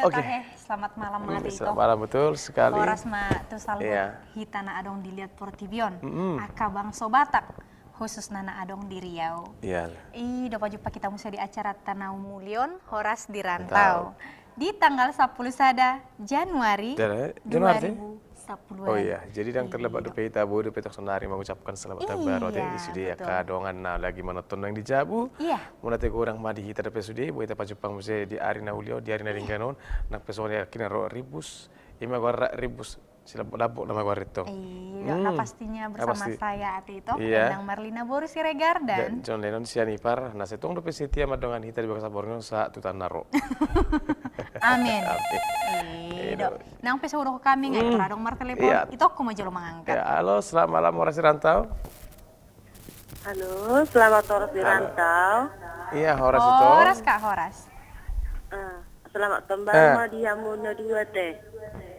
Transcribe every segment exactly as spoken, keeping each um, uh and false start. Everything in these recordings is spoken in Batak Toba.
Oke. Oke, selamat malam, Mati. Selamat malam, betul sekali. Horas ma tu saluhut hita na adong di liat portibi on. Angka bangso Batak, khususna na adong di Riau. Iya. I do pajumpa hita muse di acaranta na umuli on, Horas di Rantau. Di tanggal sampulu sada Januari dua ribu sampulu. Oh iya, jadi ndang terlambat dope hita, boi dope tong sonari mengucapkan selamat tahun baru ate di sude angka dongan na lagi manonton nang di jabu. Iya. Mauliate godang ma di hita dope sude, boi hita pajumpa muse di ari na uli on, di ari na denggan on, nang pe songon i akhirna ro Ribus, ima goarna Ribus Silambok-lambok nama goarna i tong. Iya, na pastinya bersama saya ate ito, Endang Marlina boru Siregar dan John Lennon sian Ipar, na sai tong dope setia mandongani hita di bagasan borngin on sahat tu taon na ro. Amin. Amin. Iya do. Nang pe so hudok hami nga i tor adong martelepon, itokku ma jolo mangangkat. Ya, halo, selamat malam, Horas di Rantau. Halo, selamat Horas di Rantau. Iya, Horas ito. Horas, Kak, Horas. Eh, selamat tahun baru ma di hamu na dua ate.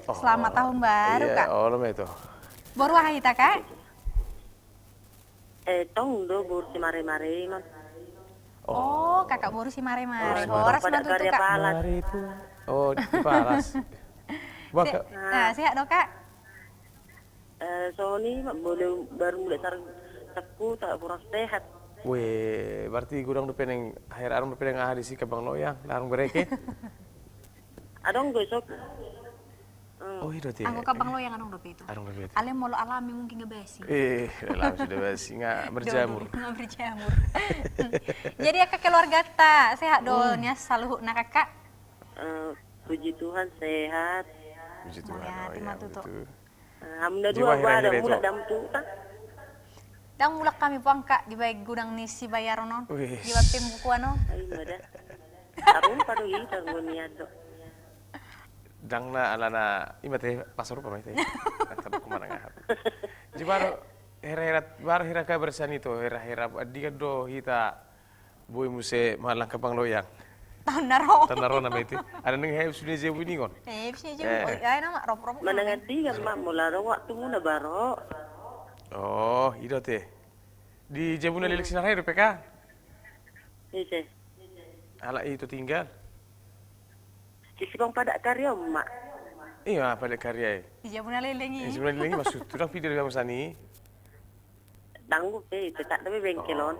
Selamat tahun baru, Kak. Iya, olo ma ito. Boru aha hita, Kak? Eh, tong do boru Simare-mare ingon. Oh, Kakak boru Simare-mare. Horas ma tutu, Kak. Oh, di Palas. Nah, sehat do, Kak? Eh, songon i ma, baru mulai sarang saku, tak kurang sehat. Weh, berarti godang dope naeng, akhir adong dope naeng aha disi, kembang loyang, larung bereke. Adong do isok. Oh, i do ate. Anggo kembang loyang adong dope ito. Adong dope ito. Alai molo alami mungkin nga basi. Eh, alami sudah basi, nga berjamur. Nga berjamur. Jadi angka keluargata sehat do nian saluhutna, Kakak? Eh, puji Tuhan sehat. Puji Tuhan. Mauliate ma tutu. Hamu na dua, boha do, mulak hamu tu huta? Ndang mulak hami puang, Kak, dibaen godang ni sibayaron on. Wih. Dibaen pembukuan on. Ai mada. Arum pado hita nggo nian do. Ndang na alana ima ate, pasarupa ma ate. Ndang tabo kumanang aha. Jadi baru hera-hera, baru hera kabar sian ito, hera-hera andigan do hita boi muse mangallang kembang loyang. Taon na ro. Taon na ro nama ito. Ada nang hepsi ni jabu ni ingon. Hepsi ni jabu. Ai nama rop-rop. Manang andigan ma molo adong waktumuna baru. Oh, i do ate. Di jabu na leleng Sinarhai dope, Kak? Ise? Ala ito tinggal. Di Simpang Padat Karya ma. Iya, Padat Karya i. Di jabu na leleng i. Di jabu na leleng i maksudhu, ndang pinda do hamu sian i. Ndang dope, tetap dope bengkel on.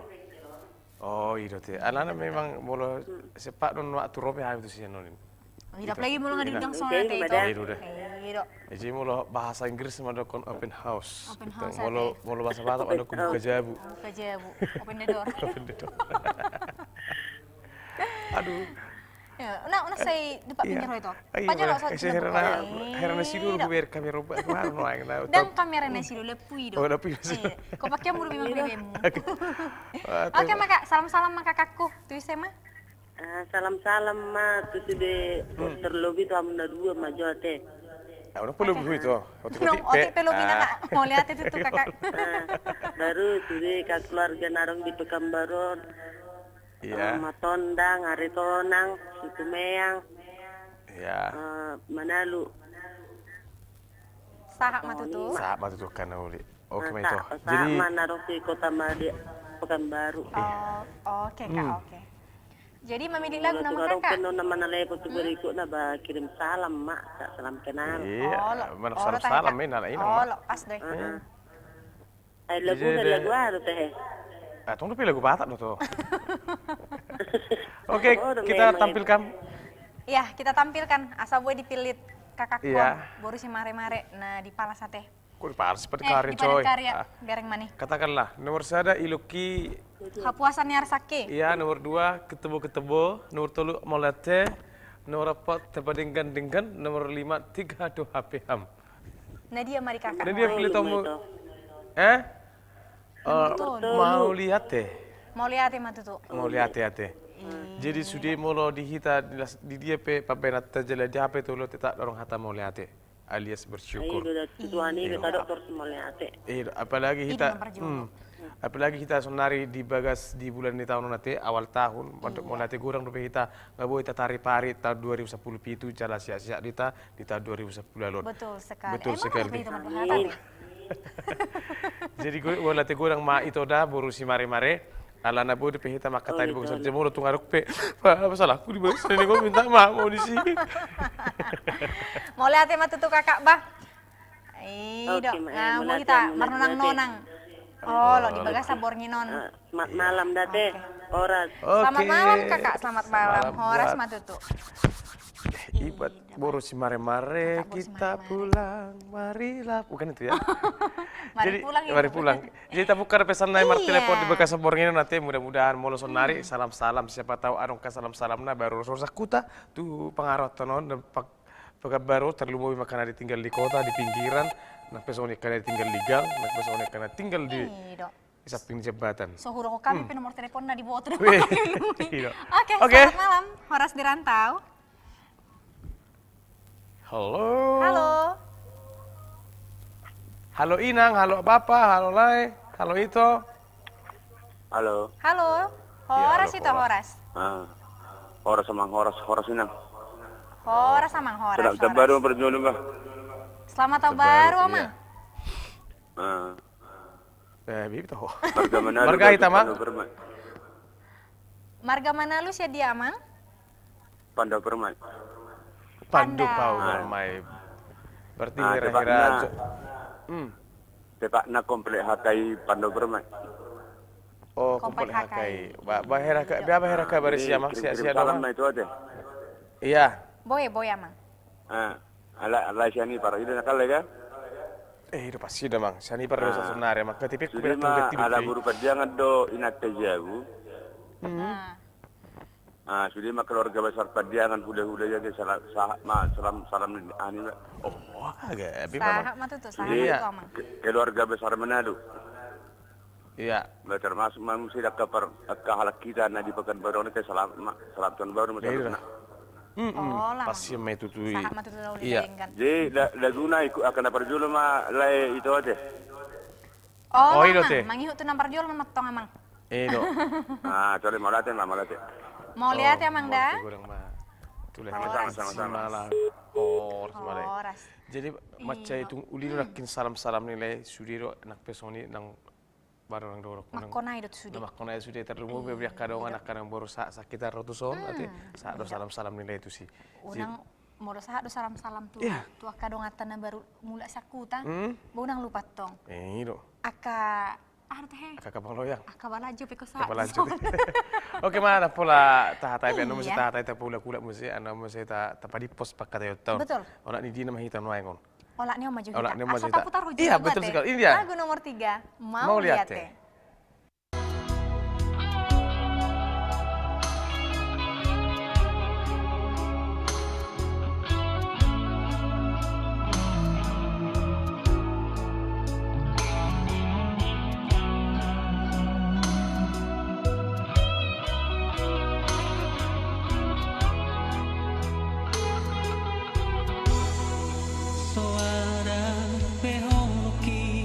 Oh, i do ate. Alana memang molo sempat do waktu ro pe hami tu sian on. Apalagi molo nga diundang songon ate ito. Iya do. Jadi molo bahasa Inggris ma dohonon open house. Open house ate. Molo bahasa Batak ma dohonon buka jabu. Buka jabu. Open the door. Open the door. Aduh. Unang, unang sai di pinggir ho ito. Pajolo, so, hera na, hera na sidul, gue kamera. Ndang kamera na sidul, lepui do. Oh, lepui do. Ko pake mulu memang lepui. Oke ma, Kak, salam-salam ma kakakku tu ise ma. Salam-salam ma tu sude, terlebih tu hamu na dua ma jo ate. Unang pe lobi ho ito. Otik pe lobi na, Kak. Mauliate tutu, Kakak. Baru sude angka keluarga na adong di Pekanbaru on. Iya. Matondang, Aritonang, Situmeang. Iya. Manalu. Sahat ma tutu. Sahat ma tutu kan uli. Oke ma ito. Jadi ma na adong di kota ma di Pekanbaru. Oh, oke, Kak, oke. Jadi memilih lagu nama Kakak. Molo adong pe na manalepon tu berikutna ba kirim salam ma, salam kenal. Iya, mana salam-salam ma ina. Olo, pas do. Ai lagu na lagu aha do ate? Ah, tong dope lagu Batak do ito. Oke, kita tampilkan. Iya, kita tampilkan. Asa boi dipillit kakakku, boru Simare-mare na di Palas ate. Kok di Palas, Padat Karya, coy. Padat Karya. Bereng ma i. Katakanlah nomor sada Iluki. Hapuasan ni Arsaki. Iya, nomor dua Ketebo-ketebo, nomor tolu Mauliate, nomor opat Tapadenggan-denggan, nomor lima Tiga do hape ham. Na dia ma di kakak? Na dia pilih hamu? Eh? Mauliate. Mauliate ma tutu. Mauliate ate. Jadi sude molo di hita di dia pe pambahenanta jala di hape tu ulaon tetap adong hata mauliate alias bersyukur. Iya, apalagi hita, apalagi hita sonari di bagas di bulan ni taon on ate, awal tahun, mauliate godang dope hita, nga boi tataripari taon dua ribu sampulu pitu jala sehat-sehat do hita di taon dua ribu sampulu alon. Betul sekali. Betul sekali. Jadi mauliate godang ma ito da boru Simare-mare. Alana boi dope hita mangkatai di bagasan jemolo, tung adong pe. Bah, apa salahku di bagasan i, minta maaf ma au disi. Mauliate ma tutu kakak bah. I do, molo hita marnonang-nonang. Olo, di bagasan borngin on. Selamat malam da ate. Horas. Selamat malam kakak, selamat malam. Horas ma tutu. Ibat boru si Mare-mare, kita pulang, marilah. Bukan itu ya? Mari pulang. Jadi tabuka do pesan nai martelepon di bagasan borngin on ate, mudah-mudahan molo saonari salam-salam, siapa tahu adong angka salam-salamna baru ros-rosan huta tu pangarantoan on, dan pangkabaru, tarlumobi ma angka na tinggal di kota, di pinggiran, nang pe songon i angka na tinggal di gang, nang pe songon i angka na tinggal di samping jembatan. So hudok hami pe nomor teleponna, diboto do. Oke, selamat malam. Horas di rantau. Halo. Halo. Halo inang, halo bapa, halo lae, halo ito. Halo. Halo. Horas ito, horas. Horas amang, horas, horas inang. Horas amang, horas. Selamat tahun baru, parjolo bah. Selamat tahun baru amang. Eh, bip toho. Marga mana lu? Marga hita amang? Marga mana lu, sian dia amang? Pandawa Permai. Pandawa Permai. Berarti hira-hira. Tepatna Komplek H K I Pandawa Permai. Oh, Komplek H K I. Bah, hira-hira barisi amang, sia-sia dohot. Salam ma itu ate. Iya. Boe, boe amang. Alai sian Ipar, ida na kalai kan? Eh, ida pasti ida amang. Sian Ipar do saonari amang. K T P ku pindah tu K T P. Ala boru Pandiangan do inanta jabu. Ah, sude ma keluarga besar Pandiangan, hula-hula jadi salam, sahat ma, salam, salam ni ani ma. Oh, agak. Sahat ma tutu, sahat ma tutu amang. Keluarga besar Manado. Iya. Termasuk ma muse angka halak hita na di Pekanbaru on, salam ma, salam tahun baru ma saluhutna. Pasti ma tutu i. Sahat ma tutu. Iya. Jadi laguna ikut angka na parjolo ma lae ito ate. Oh, i do ate. Mangihut tu na parjolo ma tong amang. I do. Ah, sorry, mauliate ma, mauliate. Mauliate amang da. Horas. Horas. Jadi mansai tung uli do nangkin salam-salam ni lae, sude do nang pe songon i nang baru nang dorok. Mangkonai do tu sude. Mangkonai sude, tarlumobi angka dongan, angka na baru sahat sakitar ro tuson ate. Sahat do salam-salam ni lae tusi. Unang molo sahat do salam-salam tu angka donganta na baru mulak sian huta. Bo unang lupa tong. I do. Angka, aha do tahe? Angka kapang loyang. Angka balajo pe ko sahat. Oke ma, na pola tahatai pe, annon muse tahatai, tapulak-ulak muse, annon muse tapadimpos pangkataion ta on. Betul. Olat ni dia nama hita nuaeng on. Olat ni on ma jo hita. Asa taputar ho jo. Iya, betul sekali. Ini dia. Lagu nomor tiga, Mauliate. So adong be holongki,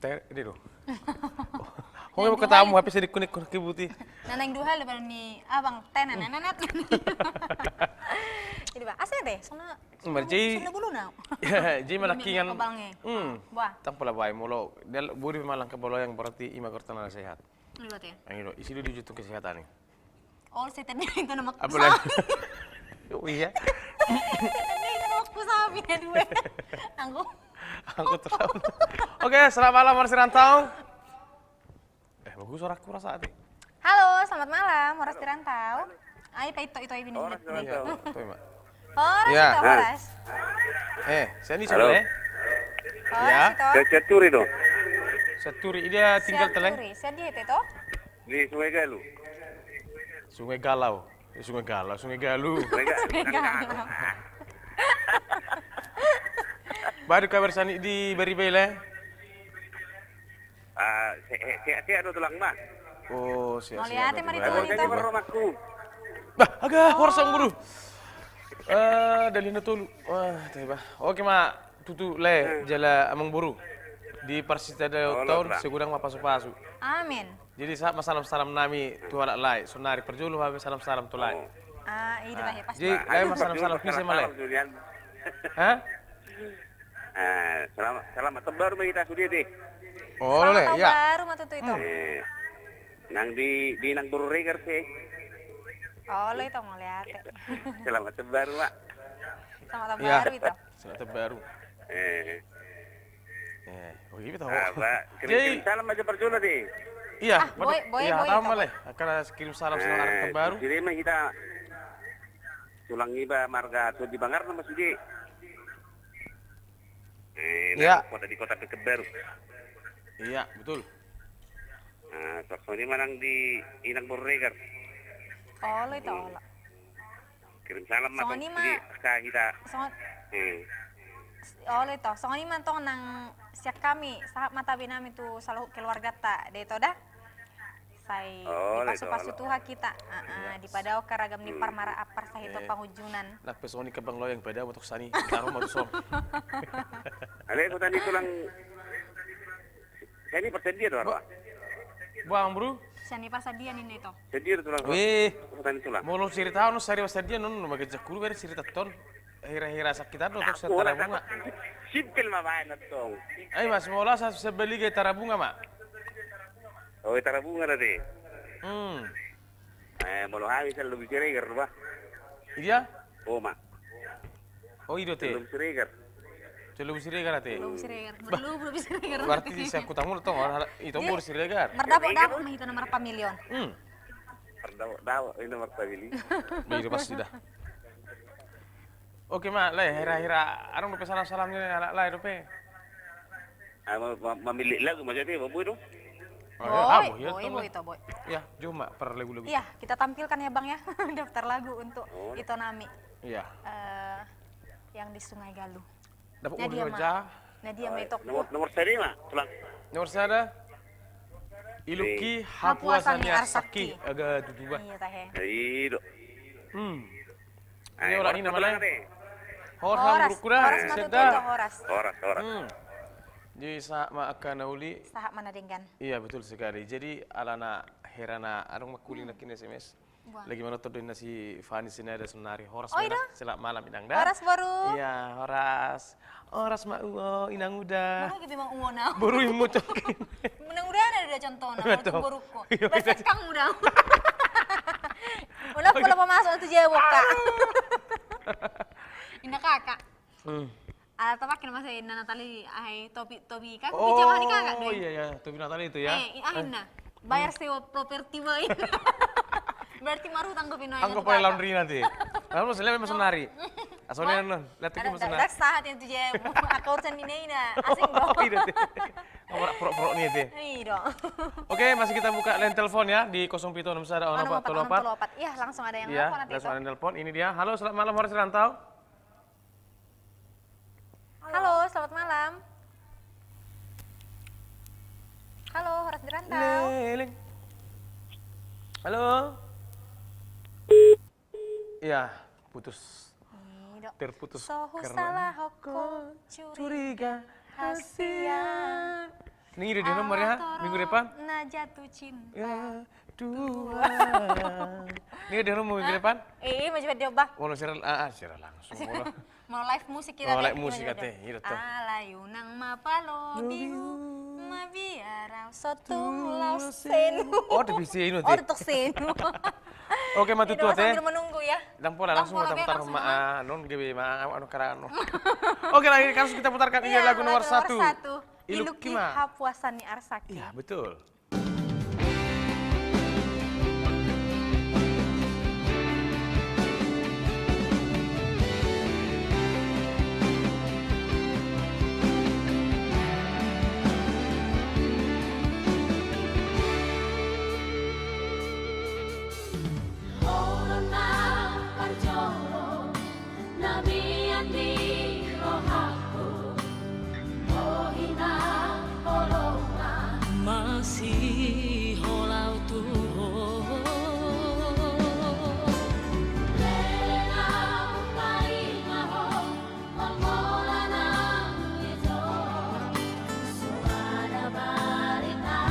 Ter, ini loh. Ho, katamu H P sedikit kunik kunik kibuti. Nanang dua hal baru ni abang tena nananat. Jadi ba, asa deh, sana. Jadi mana kingan. Hmm. Wah. Tang pola bae molo. Dia buri malang ke bolo yang berarti ima gortana sehat. Ini loh, isi dulu di YouTube kesehatan nih. Olo, setan dia itu nama kusapi. Oh iya. Setan dia itu nama kusapi ya dua. Anggo. Anggo terlalu. Oke, selamat malam, Horas di Rantau. Eh, bagus suaraku rasa ate. Halo, selamat malam, Horas di Rantau. Ai, pa ito, ito, ini. Horas di Rantau. Horas, ito, horas. Eh, sian dia, Horas, ito. Sian Turi do. Sian Turi, dia tinggal tele. Sian dia itu. Di Sungai Galu. Sungai Galau. Eh, Sungai Galau, Sungai Galu. Sungai Galu. Baru kabar sani di Baribele. Ah, sehat-sehat do tulang ma. Oh, sehat-sehat. Mauliate ma di tulang. Bah, aga, horas, Amang Boru. Eh, dalihna tolu. Wah, teba. Oke ma, tutu lae jala Amang Boru. Di parsitadontahon, sai godang ma pasupasu. Amin. Jadi sahat ma salam-salam nami tu halak lae, sonari parjolo hape salam-salam tu lae. Ah, i do tahe, pasti. Jadi lae ma salam-salam, bisa ma lae. Hah? Selamat tahun baru ma hita sude te. Olo lae, iya. Selamat tahun baru ma tutu ito. Nang di, di nang boru Regar se. Olo ito, mauliate. Selamat tahun baru ma. Selamat tahun baru ito. Selamat tahun baru. Eh. Eh, oh, iya, tahu. Kirim salam aja parjolo te. Iya, ah, boi, boi, iya, boi, tahu ma lae. Akan kirim salam selamat tahun baru. Jadi ma hita tulang iba marga Tondi Bangar nama sude. Eh, iya. Kota di kota Pekanbaru. Iya, betul. Nah, songon i ma nang di inang boru Regar. Olo ito, olo. Kirim salam ma songon i ma. Olo ito, songon i ma tong nang sian hami, sahat ma tabe nami tu saluhut keluarganta, da ito da. Sai dipasu-pasu Tuhan hita, dipadaohon ragam ni parmaraan, parsahiton, pangunjunan. Nang pe songon i kambang loyang, padao ma tong sani, taruh ma tu son. Ale, kota ni tulang. Sian i parsandian do, Arwa? Boa, Amang Boru? Sian i parsandian ninna ito. Sandian do tulang. Weh. Molo cerita on, sari parsandian on, mageja kuru bere cerita ton. Hira-hira sakit ado tong sian Tarabunga. Simpel ma baen tong. Ai mas, molo sa Sambaliga i Tarabunga ma. Oh, i Tarabunga do te. Hmm. Eh, molo hami sian Lobi Siregar do ba. Iya? Oh ma. Oh, i do te. Lobi Siregar. Lobi Siregar ate. Lobi Siregar. Bah. Lobi Siregar. Berarti sian kota mulu tong, ito boru Siregar. Mardapot-dapot ma hita na marpamili on. Hmm. Mardapot-dapot, ino marpamili. Bah, i do pasti da. Oke ma, lae, hira-hira adong dope salam-salam ni halak lae dope. Ah, ma-, ma-, mamillit lagu ma jadi, boi do. Boi, boi, boi, boi. Ya, cuma per lagu-lagu. Iya, kita tampilkan ya, Bang, ya, daftar lagu untuk ito nami. Iya. Eh, yang di Sungai Galuh. Dapot. Nadia ma, nadia ma ito. Nomor, nomor seri ma, tulang. Nomor sada. Iluki hapuasa ni arsaki. Aga tutu ba. Iya tahe. Iya do. Hmm. Ini orang ini namanya. Horas, horas, horas. Horas. Jadi sahat ma angka na uli. Sahat ma na denggan. Iya, betul sekali. Jadi alana hira na adong ma uli na kirim S M S. Lagi manoto do inna si Fani Sinada sonari. Horas ma inang. Selamat malam inang da. Horas boru. Iya, horas. Horas ma uo inang uda. Boru i ma uo na. Boru i ma uo. Inang uda na da contohna. Boru ko. Bersekang uda. Ulah pola pamasuk tu jawa ka. Inna kakak. Hmm. Ala tapakin masa inna Natali ahai topi, topi kan. Oh, topi jaman ni kakak do. Iya, iya, topi Natali itu ya. Eh, ah, inna. Bayar sewa properti bae. Berarti marutang do pinoai. Anggo pakai laundry nanti. Lalu masih lihat masuk nari. Asal non, lihat lagi masuk nari. Dak sahat yang tujuh. Aku urusan ini ina asing do. Iya deh. Ngomong pro-pro nih deh. Iya do. Oke, masih kita buka line telepon ya di kosong pitu enam sada onom opat tolu opat. Iya, langsung ada yang nelpon nanti. Langsung ada yang nelpon. Ini dia. Halo, selamat malam, Horas Rantau. Halo, selamat malam. Halo, Horas di Rantau. Leleng. Halo. Iya, putus. Terputus. Sohu karena salah hoko curiga hasian. Ni, udah di nomor ya, minggu depan. Na jatuh cinta. Ya, dua. Ni, udah nomor minggu depan. Eh, eh, maju dia, Bah. Molo siaran, ah, ah, siaran langsung, molo. Mau live musik kita. Oh, live musik kita, iya, betul. Alai unang ma palobihu, mabiar au so tung laos senu. Oh, udah bisa ini, oh, udah tok senu. Oke, ma tutu, sambil menunggu ya. Ndang pola, langsung ma putar ma, ah, non, gabe ma, anu, karano. Oke, lagi, langsung kita putarkan ini lagu nomor satu. Iluki ma hapuasan ni Arsaki. Iya, betul. Olo na parjolo na mian di rohangku, bohina holongan. Masiholau tu ho. Leleng au paima ho, mangolana itu. Suara barita.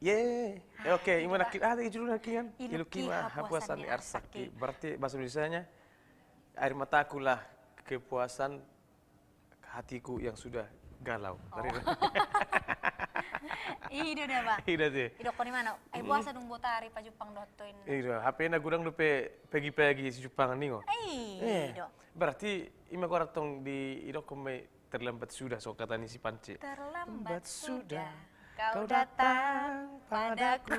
Ye, eh, oke, ima nangkin, ah, judul nangkin kan? Iluki ma hapuasan ni Arsaki. Berarti bahasa Indonesianya, air mataku lah kepuasan hatiku yang sudah galau. Oh. I do da, Bah. I do da. I do, koni mana? Ai boasa dung botari pajumpang dohot toin. I do, hape na godang dope pegi-pegi sijumpangan ningo. I do. Berarti ima goar tong di, i do, kome terlambat sudah, so kata ni si Pance. Terlambat sudah kau datang padaku.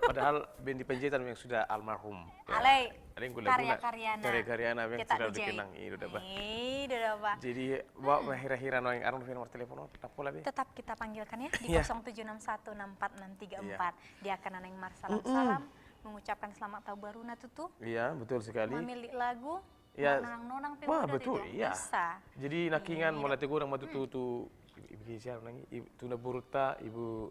Padahal band di Panjaitan yang sudah almarhum. Alai, karya-karyana. Karya-karyana yang sudah dikenang. I do da, Bah. I do da, Bah. Jadi, wak, hira-hira nuaeng adong dope nomor telepon on, ndang pola be. Tetap kita panggilkan ya, di kosong tujuh enam satu enam empat enam tiga empat. Dia akan naeng marsalam-salam, mengucapkan selamat tahun baru na tutu. Iya, betul sekali. Mamilik lagu. Iya. Nang nonang pe. Wah, betul, iya. Bisa. Jadi nangkiningan molo ate godang ma tutu, tu, ibu, ibu, siapa nangkin? Ibu, tu na borunta, Ibu,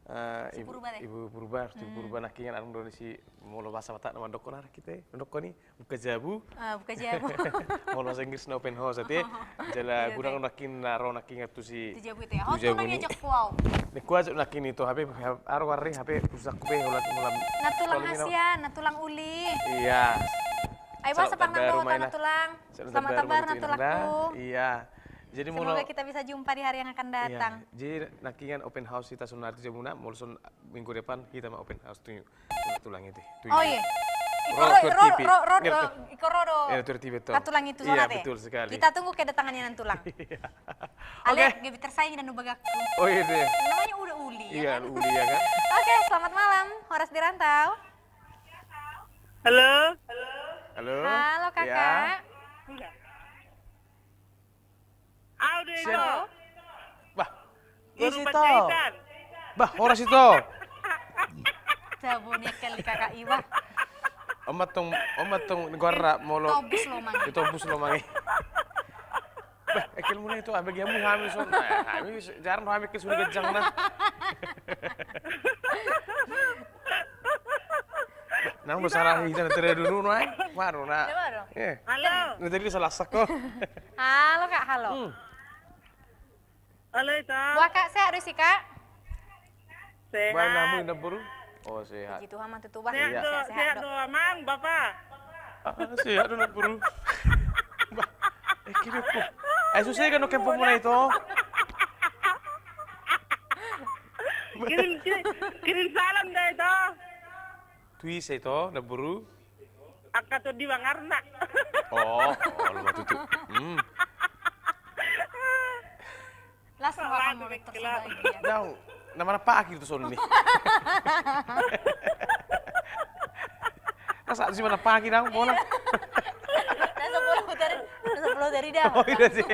eh, Ibu Purba, tu Purba nangkiningan adong do disi, molo bahasa Batak na mandokkon aha hita, mandokkon i, buka jabu. Ah, buka jabu. Molo bahasa Inggris na open house ate. Jala godang nangkin na ro nangkiningan tu si, tu jabu ate. Tu jabu ni. Nangkin i tu hape, aro warri hape pusakku pe holan, holan. Na tulang Asia, na tulang uli. Iya. Ai boasa pang nang dohot na tulang. Selamat tahun baru na tulangku. Iya. Jadi molo, semoga kita bisa jumpa di hari yang akan datang. Jadi nangkiningan open house hita sonari tu jabuna, molo son minggu depan hita ma open house tu tulang i. Oh iya. Ro, ro, ro, ro, ro, ro. Iya, betul sekali. Kita tunggu kedatangannya nang tulang. Iya. Ale, gabe tersaing dan ubagakku. Oh iya deh. Namanya udah uli, ya kan? Iya, uli, ya kan? Oke, selamat malam, Horas di Rantau. Halo. Halo. Halo. Kakak. Au do, Ito. Bah, isi to. Bah, horas, Ito. Tabo ni akkel ni kakak i, bah. On ma tong, on ma tong goarna molo. Tobus lomang i. Tobus lomang i. Bah, akkel muna, Ito, abe giamu hami son. Eh, hami jarang hami akkel sude ganjang na. Nang do salah hita na tere dulu no ai. Baru na. Halo. Na tadi salah sako. Halo, Kak, halo. Hmm. Halo, Ito. Wah, Kak, sehat do isi, Kak? Sehat. Baen hamu, Namboru? Oh, sehat. Puji Tuhan ma tutu, bah. Sehat do, sehat do, Amang, Bapa. Ah, sehat do, Namboru. Bah, eh, kira ko. Eh, susah kan, oke, pomona, Ito. Kirim, kirim, kirim salam da, Ito. Tu ise, Ito, Namboru? Angka Tondi Bangarna. Oh, oh, lu matutu. Hmm. Las roha molo tersebagia. Dang, na manapaki tu sonni. Rasa si manapaki, dang, bola. Na sepuluh dari, na sepuluh dari dah. Oh, iya sih.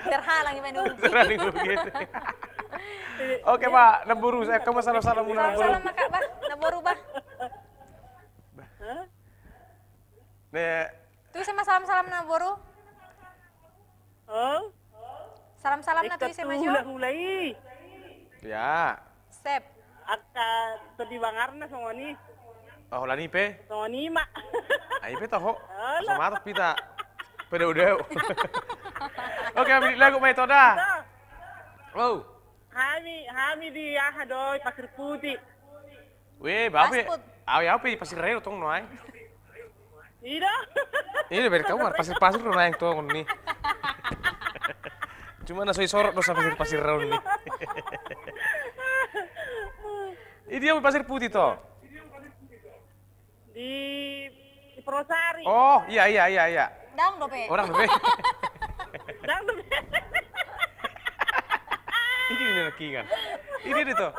Terhalang gimana? Terhalang begitu. Oke, Pak, Namboru, saya ke masalah salam, Namboru. Salam, Kak, bah. Namboru, bah. Bah. Hah? Ne. Tu ise ma salam-salam, Namboru? Oh? Salam-salam na tu ise ma jo? Hula-hula i. Ya. Sep. Angka Tondi Bangarna songon i. Oh, holan i pe? Songon i ma. Ai pe toho. Alah. Sama atas pita. Pedau-dau. Oke, ambil lagu ma, Ito, da. Ito. Oh. Hami, hami di aha do, Pasir Putih. Weh, babe. Pasput. Awe, awe di Pasir Raja tong no ai. Ida. Ida, beda kamu, Pasir-Pasir do naeng tong ni. Cuma na so disorot do sa Pasir-Pasir do ni. Ida, awe Pasir Putih to. Di, di Purwosari. Oh, iya, iya, iya, iya. Dang dope. Oh, dang dope. Dang dope. Ini nih, Kingan. Ini nih, tuh.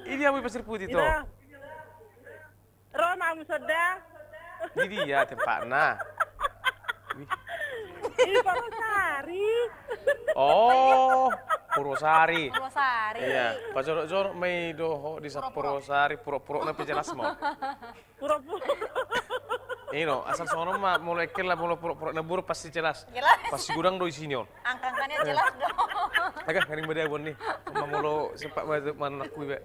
Ini yang Pasir Putih, tuh. Ida. Ro ma hamu sonda. Di dia tempatna. Wih. Di Purwosari. Oh, Purwosari. Purwosari. Iya, pajonok-jonok ma i dohot di Purwosari, purok-purokna pe jelas ma. Purok-purok. Ino, asal songon on ma, molo engkel, molo purok-purok na boru pasti jelas. Jelas. Pasti godang do isina on. Angka-angkana jelas do. Agak ngering beda buan ni. Ma molo sempat ma, ma anakku iba.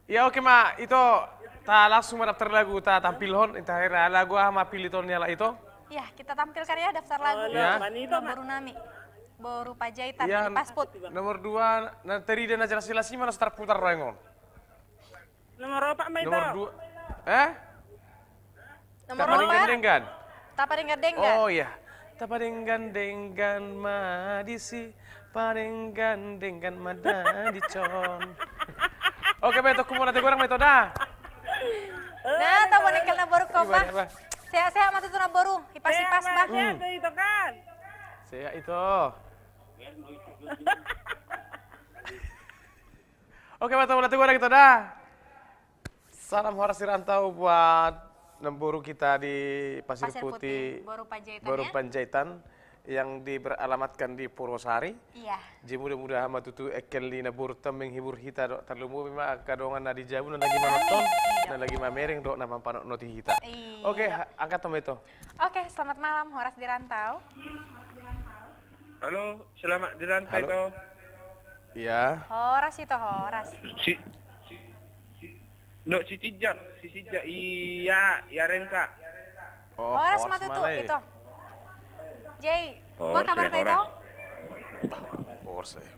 Ya, oke ma, Ito, ta langsung ma daftar lagu ta tampilhon, inta hera lagu aha ma pilihon ni halak i, Ito? Ya, kita tampilkan ya daftar lagu. Ya. Boru nami. Boru Panjaitan, ya, dari Pasput. Nomor dua, na terida na jelas-jelas i ma langsung tarputar roengon. Nomor opat ma, Ito. Nomor dua. Eh? Nomor opat. Tapadenggan-denggan. Tapadenggan-denggan. Oh iya. Tapadenggan-denggan ma disi, padenggan-denggan ma da dison. Oke, Beto, kumula te gorang, Beto, dah. Nah, tau bonek na boru kau, bah. Sehat-sehat ma tutu na boru. Hipas-hipas, bah. Sehat, Ito, kan? Sehat, Ito. Oke, mantap, mulai tunggu lagi, Toda. Salam horas di rantau buat namboru kita di Pasir Putih, Boru Panjaitan, Boru Panjaitan, yang di, beralamatkan di Purwosari. Iya. Jadi mudah-mudahan ma tutu engkel ni namboru ta menghibur hita dohot tarlumobi ma angka dongan na di jabu na lagi manonton, na lagi mamereng dohot na mampanonton hita. Iya. Oke, angkat ma, Ito. Oke, selamat malam, horas di rantau. Halo, selamat di rantau, Ito. Iya. Horas, Ito, horas. Si, no, si Tijak, si Tijak, iya, iya, rengka. Oh, horas ma tutu, Ito. Jai, apa kabar, Ito? Horas, eh.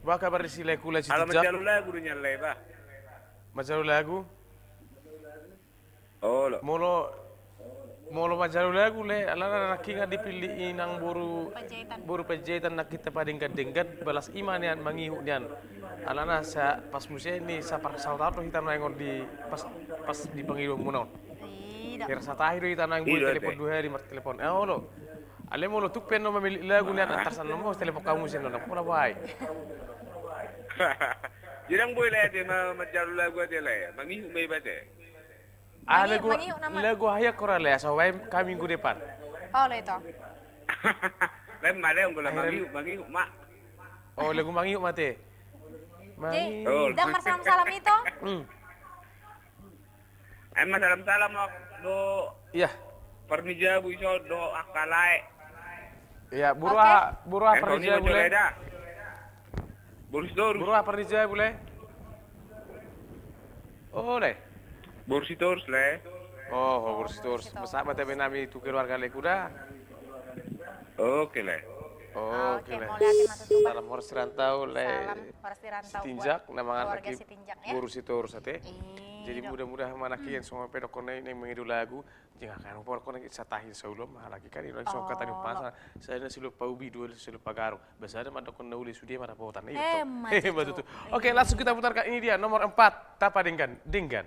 Apa kabar di si Lekula, si Tijak? Ala manjalo lagu do nian, Lai, bah. Manjalo lagu? Olo. Molo, molo manjalo lagu, Lai, alana nangkin dipillit i nang boru Panjaitan. Boru Panjaitan nangkin tapadenggan-denggan, balas i ma nian mangihut nian. Alana sa, pas muse ni saparsaotan do hita naeng on di pas, pas di pangidoanmuna on. Iya. Hira satahi do hita naeng boi telepon dua hali martelepon. Eh, olo. Alai molo tung pe annon mamillit lagu nian, antar sian annon ma telepon hamu sian annon, pola bae. Jadi ndang boi, Lai, ate, ma, manjalo lagu ate, Lai. Mangihut ma iba ate. Ah, lagu, lagu aha ia, Kora, le, asa hubaen hami minggu depan. Oh, le, ito. Lain ma, lain, bola mangihut, mangihut ma. Oh, lagu mangihut ma ate. Jadi, ndang marsalam-salam ito. Hmm. Ai marsalam-salam ma dohot. Iya. Parnijabu ison dohot angka lae. Iya, boru aha, boru aha parnijabu, le? Boru Sitorus. Boru aha parnijabu, le? Oh, le. Boru Sitorus, le. Oh, boru Sitorus. Sahat ma ate nami tu keluarga, le, huda. Oke, le. Oke, le. Salam horas di rantau, le. Salam horas di rantau. Sitinjak, na mangalaki Sitinjak, ya. Boru Sitorus ate. Jadi mudah-mudahan manang i songon pe dohonon ni na mangido lagu. Jala kan hupaboa dohonon i, satahi saulom, halak i kan i songon hata ni umpasa. Sada na silop paubi, dua silop pagarung. Bahasa ada mandok na uli sude marapotan. Emma tutu. Oke, langsung kita putarkan ini dia, nomor empat, Tapadenggan-denggan.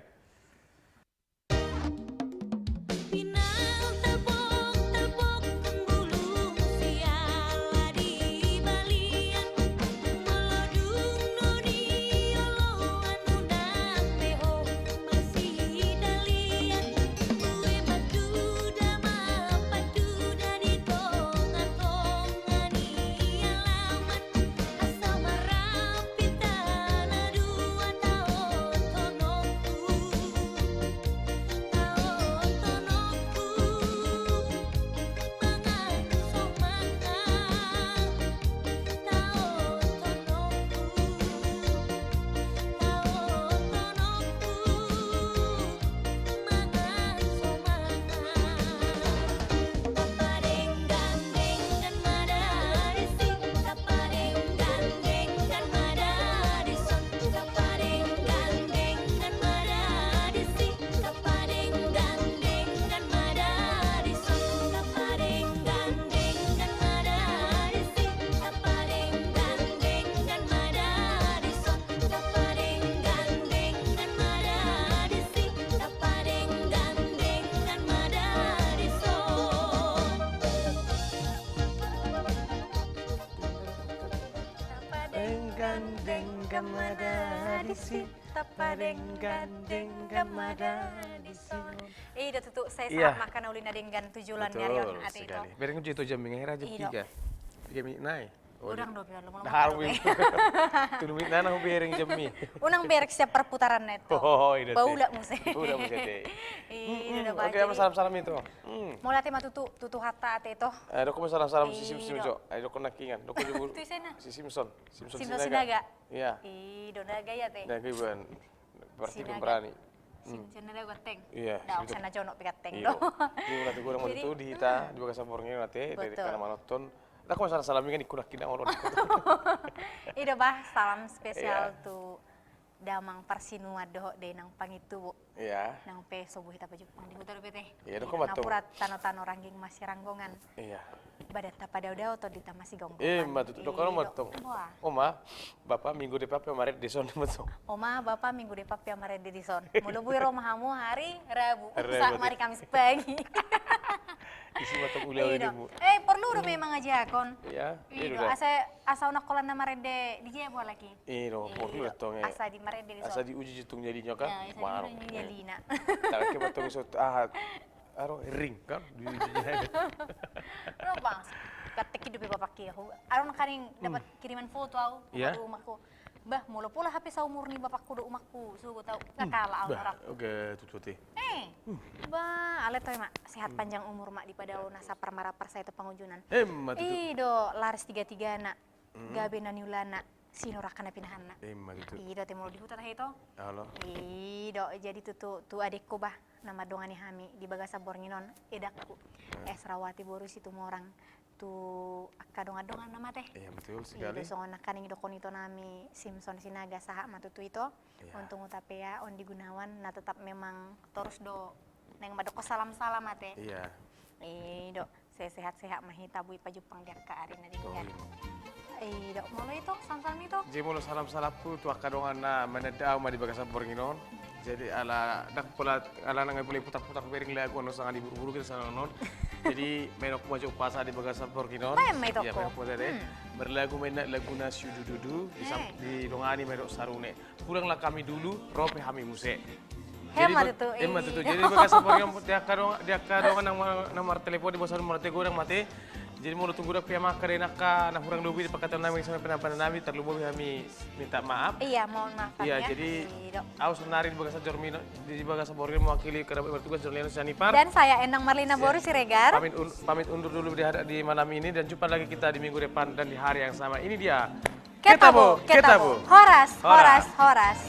Tapadenggan-denggan ma da disi. Tapadenggan-denggan ma da disi. I do tutu, sai sahat ma angka na uli na denggan tu joloan ni ari on ate ito. Bereng jo ito jam, nunga hera jam tiga. Tiga menit nai. Godang do pe, lomo-lomo. Tolu menit nai na hubereng jam i. Unang bereng sian perputaran na ito. Oh, i do. Paulak muse. Paulak muse ate. I do. Oke, salam-salam ito. Molo ate ma tutu, tutu hata ate ito. Dohonon ma salam-salam si Simson jo. Dohonon nangkiningan. Dohonon jo si Simson. Simson Sinaga. Iya. I do, Naga i ate. Naga i, berarti pemberani. Simson na dao ganteng. Iya. Dao, Simson na jonok pe ganteng do. Jadi, di hita di bagasan borngin on ate, dari kana manonton. Dohonon ma salam-salam, ingan ikut laki na olo. I do bah, salam spesial tu damang parsinuan dohot dainang pangintubu. Iya. Nang pe so boi hita pajumpang di huta dope ate. Iya, dohonon ma tutu. Napuran tano-tano, rangging masiranggongan. Iya. Badanta padao-dao, tondinta masigomgoman. Emma tutu, dohonon ma tutu. Oma, bapa, minggu depan pe au marende dison, ma tutu. Oma, bapa, minggu depan pe au marende dison. Molo boi ro ma hamu hari Rabu, sahat ma hari Kamis pagi. Isi ma tutu ulaon nimu. Eh, porlu do memang ajakon. Iya. I do, asa, asa unang holan na marende di jabu halak i. I do, porlu do tong, eh. Asa di marende dison. Asa diuji jitung nyalina kan. Asa diuji nyalina. Tangke ma tong so aha. Aro ring kan. Diuji nyali. Ro bang. Gatek i dope bapakki, au. Aro nangkaning dapat kiriman foto au. Iya. Umakku. Bah, molo pola hape saumur ni bapakku dohot umakku, sogot au. Nggak kalah au. Oke, tutu ate. Eh. Bah, ale toe ma. Sehat panjang umur ma, dipadao nasa parmarapar sai tu pangunjunan. Emma tutu. I do, laris tiga-tigana. Gabe na niulana, sinur angka na pinahanna. Emma tutu. I do ate, molo di huta tahe ito. Olo. I do, jadi tutu, tu adekku bah, na mandongani hami di bagasan borngin on, edakku. Esrawati boru Situmorang, tu angka dongan-donganna ma ate. Iya, betul sekali. I do, songon nangkaning didokkon ito nami Simson Sinaga, sahat ma tutu ito. Iya. Untung Hutapea, Ondi Gunawan, na tetap memang torus do naeng mandokkon salam-salam ate. Iya. I do. Sehat-sehat ma hita, boi pajumpang di angka ari na denggan. I do, molo ito, salam-salam ito. Jadi molo salam-salamku tu angka dongan na mananda au ma di bagasan borngin on. Jadi ala ndang pola, ala ndang pola diputar-putar, bereng lagu on, sanga diburu-buru hita saonari on. Jadi, main oku ma jo umpasa di bagasan borngin on. Main ma ito. Iya, main oku ma ate. Marlagu ma inna, laguna Si Udududu, didongani ma dohot Sarune. Pulanglah kami dulu, ro pe hami muse. Jadi, emma tutu, emma tutu. Jadi di bagasan borngin, di angka dongan, di angka dongan na mar-, na martelepon, di bagasan martelepon, godang ma ate. Jadi molo tung godang pe angka, angka na hurang lobi di pangkataion nami, songon i pe na pangkataion nami, tarlumobi hami minta maaf. Iya, mohon maaf. Iya, jadi ahu saonari di bagasan Jormino, di bagasan borngin mewakili kerabat bertugas Jormino Sianipar. Dan saya Endang Marlina Boru Siregar. Pamit un-, pamit undur dulu di hari, di malam ini, dan jumpa lagi kita di minggu depan dan di hari yang sama. Ini dia. Ketabo, ketabo. Horas, horas, horas.